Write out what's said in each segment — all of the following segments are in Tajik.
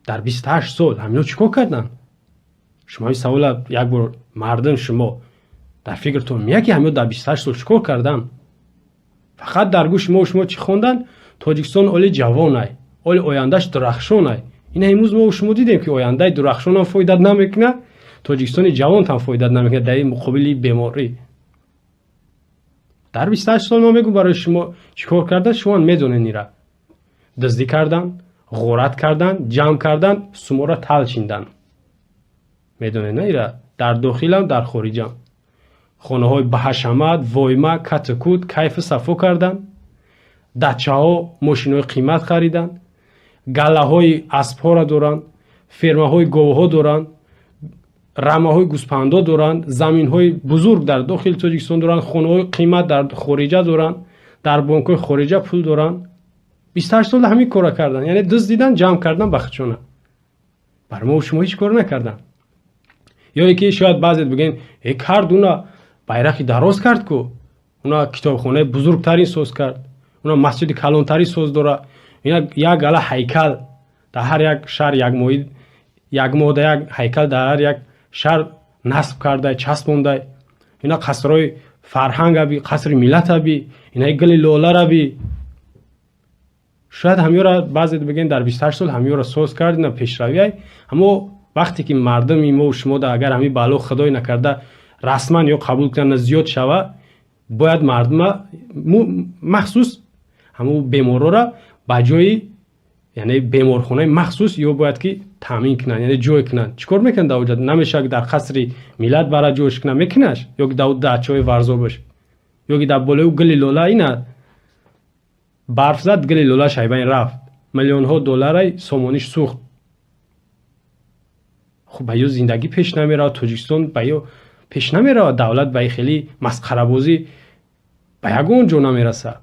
Дар 28 сол ҳамино чӣ кор карданд? Шумо ин савола як бор, мардум, шумо дар фикртон меяд, ки ҳамино дар 28 сол чӣ кор карданд? Фақат дар гӯши мо шумо чӣ хонданд? Тоҷикистон оли ҷавонай, оли ояндаш дурахшонай. Ина имрӯз мо шумо дидем, ки ояндаи дурахшонам фоидат намекунад, Тоҷикистони ҷавонтам фоидат намекунад дар ин муқобили беморӣ. Дар 28 сол мо мегӯм барои шумо чӣ кор кардан, шумо медонед ира. Дуздӣ кардан, ғорат кардан, ҷамъ кардан, сумора талчиндан. Медонед, на, ира дар дохилам, дар хориҷам хонаҳои баҳашамат, войма, кату кут, кайфу сафо кардан, дачаҳо, мошинои қимат харидан, галлаҳои аспҳоро доранд, фермаҳои говҳо доранд, рамаҳои гӯспандо доранд, заминҳои бузург дар дохили Тоҷикистон доранд, хонаҳои қимат дар хориҷа доранд, дар бонкҳои хориҷа пул доранд. 28 сола ҳамин кора кардан, яъне дуздидан, ҷамъ кардан ба худшона. Бар мо шумо ҳеҷ кор накардан. Ё ин ки шояд баъзет бигӯен: «Э, кард, уна байрақи дароз кард ку, уна китобхонаи бузургтарин соз кард, уна масҷиди калонтарин соз дора, як гала ҳайкал дар ҳар як шаҳр, як моҳи як моҳда як ҳайкал дар ҳар як шаҳр насб кардай, часпондай, ина қасрҳои фарҳангаби, қасри миллатаби, инаи гули лолараби». Шояд ҳамёра баъзет бигӯен, дар 28 сол ҳамёра соз кард, ина пешравиай. Аммо вақте ки мардуми мо шумо агар ҳамин бало, худой накарда, расман ё қабул кунанд, зиёд шава, бояд мардума, махсус ҳамун беморора, ба ҷои, яъне беморхонаи махсус ё бояд ки таъмин кунанд, яъне ҷой кунанд. Чӣ кор мекунанд дар оҷа? Намешавад, ки дар қасри миллат бара ҷойш кунанд, мекунаш, ё ки дар дачаҳои Варзобаш, ё ки дар болои гули лола. Ина барф зад, гули лола шайбайн рафт, миллионҳо доллараи сомониш сӯхт. Хуб, ба ё зиндагӣ пеш намеравад, Тоҷикистон ба ё пеш намеравад, давлат ба хеле масхарабозӣ ба ягон ҷо намерасад.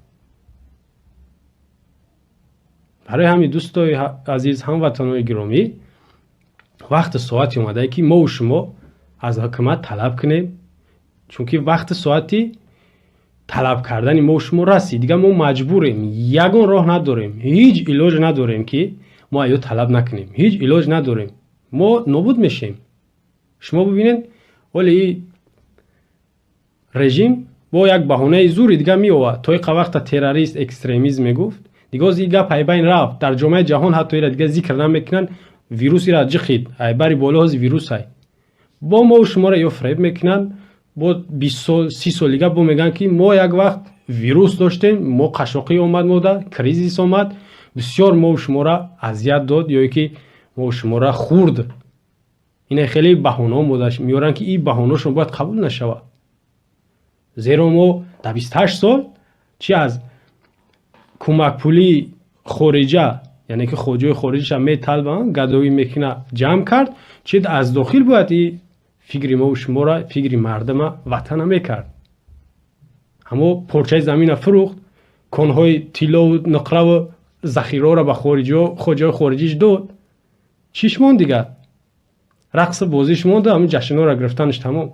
Барои ҳамин, дӯстои азиз, ҳамватанои гиромӣ, вақти соати омадае, ки мову шумо аз ҳукумат талаб кунем, чунки вақти соати талаб кардани мову шумо расид. Дигар мо маҷбурем, ягон роҳ надорем, ҳеҷ илоҷ надорем, ки мо аё талаб накунем. Ҳеҷ илоҷ надорем, мо нобуд мешем. Шумо бибинед, ҳоли и режим бо як баҳонаи зури дигар меовад. То иқа вақта террорист, экстремизм мегуфт, дигар и гап айбайн рафт. Дар ҷомеаи ҷаҳон ҳатто ира дигар зикр намекунанд. Вирус ира ҷихид, айбари боло ҳози вирусай. Бо мову шуморо ё фиреб мекунанд, бо 20 сол, 30 сол дигар бо мегӯянд, ки мо як вақт вирус доштем, мо қашоқӣ омад, мода кризис омад, бисёр мову шуморо азият дод ё ки мову шуморо хӯрд. Ина хеле баҳонаҳо мода меоранд, ки ин баҳонаҳошон бояд қабул нашавад, зеро мо дар 28 сол чи аз кӯмакпулии хориҷа, яъне ки хоҷаи хориҷиша металбанд, гадоӣ мекуна, ҷамъ кард, чи аз дохил бояд и фикри мову шуморо, фикри мардума, ватана мекард. Аммо порчаи замина фурӯхт, конҳои тиллову нуқраву захираҳоро ба хоҷаҳои хориҷиш дод. Чиш монд дигар? Рақсу бозиш монду ҳамин ҷашнҳоро гирифтанаш тамом.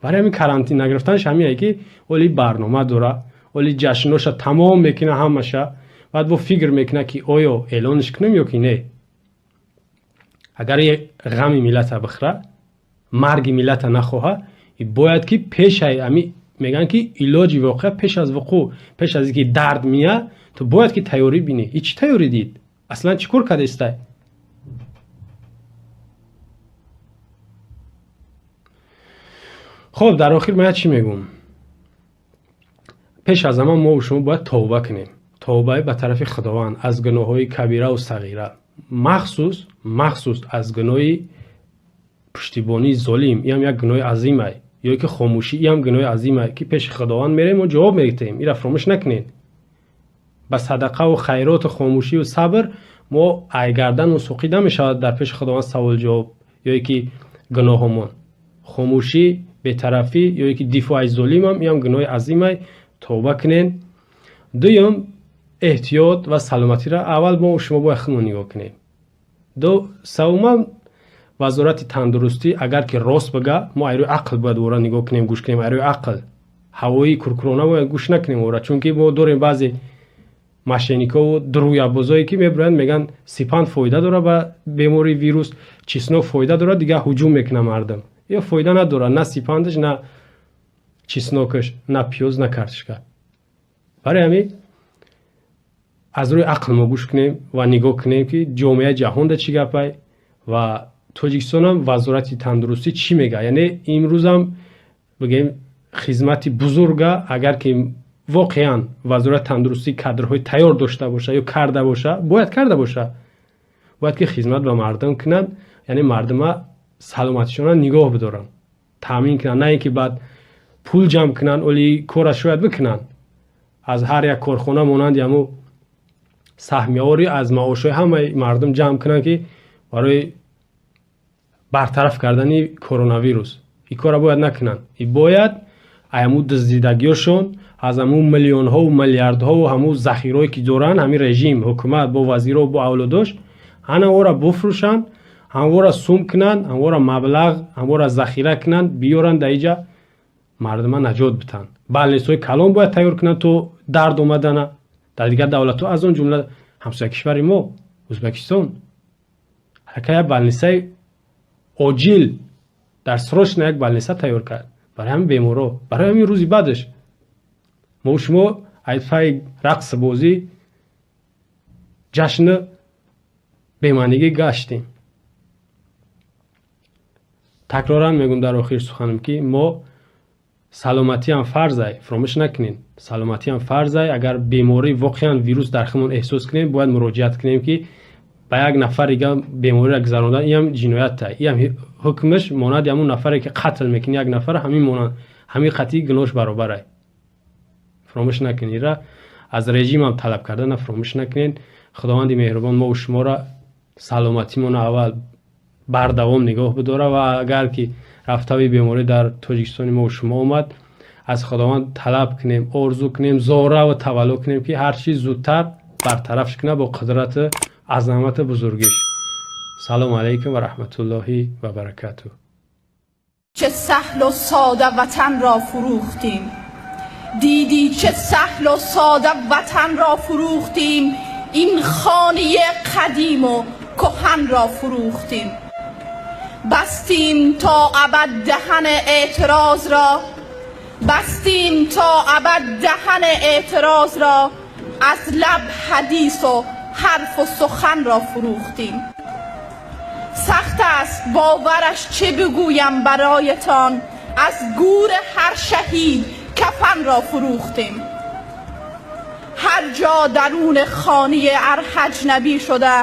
Барои ҳамин карантин нагирифтанаш ҳамине, ки оли барнома дора, оли ҷашнҳоша тамом мекуна ҳамаша, баъд бо фикр мекуна, ки оё эълонш кунем ё ки не. Агар ғами миллата бихӯра, марги миллата нахоҳа, бояд ки пешаи ами, мегӯянд, ки илоҷи воқеа пеш аз вуқӯъ, пеш аз ин ки дард мия, ту бояд ки тайёрӣ бинӣ. И чӣ тайёрӣ дид? Аслан чӣ кор кардестай? Хоб, дар охир ман чӣ мегӯм? Пеш аз ҳама мову шумо бояд тавба кунем, тавбаи ба тарафи Худованд аз гуноҳҳои кабираву сағира, махсус аз гуноҳи пуштибонии золим. Иам як гуноҳи азимай, ё ки хомӯшӣ, иам гуноҳи азимай, ки пеши Худованд мерем, мо ҷавоб медиҳем. Ира фаромӯш накунед. Ба садақаву хайроту хомӯшию сабр мо айгардану суқида мешавад дар пеши Худованд саволҷавоб, ё ки гуноҳомон, хомӯшӣ, бетарафӣ ё ки дифоъ аз золимам, иам гуноҳи азимай. Тавба кунед. Дуюм, эҳтиёт ва саломатиро аввал мо шумо бояд худмон нигоҳ кунем. Севумам, вазорати тандурустӣ агар ки рост бига, мо айрӯи ақл бояд ора нигоҳ кунем, гӯш кунем. Айрӯи ақл ҳавои куркурона бояд гӯш накунем ора, чунки мо дорем баъзе. Мошенникову дурӯябозое, ки мебироянд, мегӯянд, сипанд фоида дорад ба бемории вирус, чеснок фоида дорад, дигар ҳуҷум мекунад мардум. Ё фоида надорад на сипандаш, на чеснокаш, на пиёз, на картошка. Барои ҳамин аз рӯи ақл мо гӯш кунем ва нигоҳ кунем, ки ҷомеаи ҷаҳонда чӣ гапай ва Тоҷикистонам Вазорати тандурустӣ чӣ мега. Яъне имрӯзам бигем, хизмати бузурга, агар ки воқеан Вазорати тандурустӣ кадрҳои тайёр дошта боша ё карда боша, бояд карда боша, бояд ки хизмат ба мардум кунанд, яъне мардума саломатишонро нигоҳ бидоранд, таъмин кунанд, на ин ки баъд пул ҷамъ кунанд. Оли кора шояд бикунанд, аз ҳар як корхона монанди ҳамо саҳмияворӣ аз маошҳои ҳамаи мардум ҷамъ кунанд, ки барои бартараф кардани коронавирус. Ин кора бояд накунанд. И бояд ҳамун дуздидагиёшон, аз ҳамун миллионҳову миллиардҳову ҳамун захираое, ки доранд ҳамин режим, ҳукумат бо вазиро, бо авлодош, ҳанавора буфрӯшанд, ҳамвора сум кунанд, ҳамвора маблағ, ҳамвора захира кунанд, биёранд, дар иҷа мардума наҷот битанд. Больницаҳои калон бояд тайёр кунанд то дард омадана. Дар дигар давлатҳо, аз он ҷумла ҳамсоя кишвари мо Ӯзбекистон, ҳака як больницаи оҷил дар срочно як больница тайёр кард барои ҳамин беморо, барои ҳамин рӯзи баъдаш. Мо шумо айфаи рақс, бозӣ, ҷашну бемаънигӣ гаштем. Такроран мегӯм, дар охир суханам, ки мо саломатиам фарзай, фаромӯш накунед, саломатиам фарзай. Агар беморӣ, воқеан вирус дар худмон эҳсос кунем, бояд муроҷиат кунем, ки ба як нафар дига бемориро гузарондан иам ҷиноята, иам ҳукмаш монанди ҳамун нафаре, ки қатл мекунӣ як нафар, ҳамин монанд, ҳамин қатъи гуноҳш баробарай. Фаромӯш накунед, ира аз режимам талаб кардана фаромӯш накунед. Худованди меҳрубон мову шуморо саломатимона аввал бардавом нигоҳ бидора ва агар ки рафтави беморӣ дар Тоҷикистони мову шумо омад, аз Худованд талаб кунем, орзу кунем, зора ва тавалло кунем, ки ҳар чиз зудтар бартараф кунад бо қудрату азамату бузургиш. Салому алайкум ва раҳматуллоҳи ва баракатуҳ. چه سهل و ساده وطن را فروختیم، دیدی چه سهل و ساده وطن را فروختیم؟ این خانه قدیم و کهن را فروختیم. بستیم تا ابد دهن اعتراض را، بستیم تا ابد دهن اعتراض را، از لب حدیث و حرف و سخن را فروختیم. سخت است باورش، چه بگویم برایتان، از گور هر شهید کفن را فروختیم. هر جا درون خانه اجنبی شده،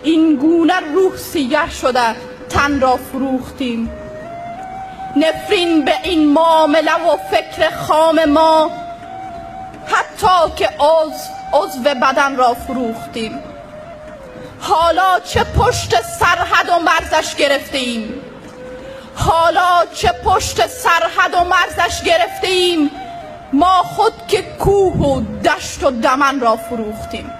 این گونه روح سیه شده تن را فروختیم. نفرین به این معامله و فکر خام ما، حتی که عضو عضو بدن را فروختیم. حالا چه پشت سرحد و مرزش گرفته ایم، حالا چه پشت سرحد و مرزش گرفته ایم، ما خود که کوه و دشت و دمن را فروختیم.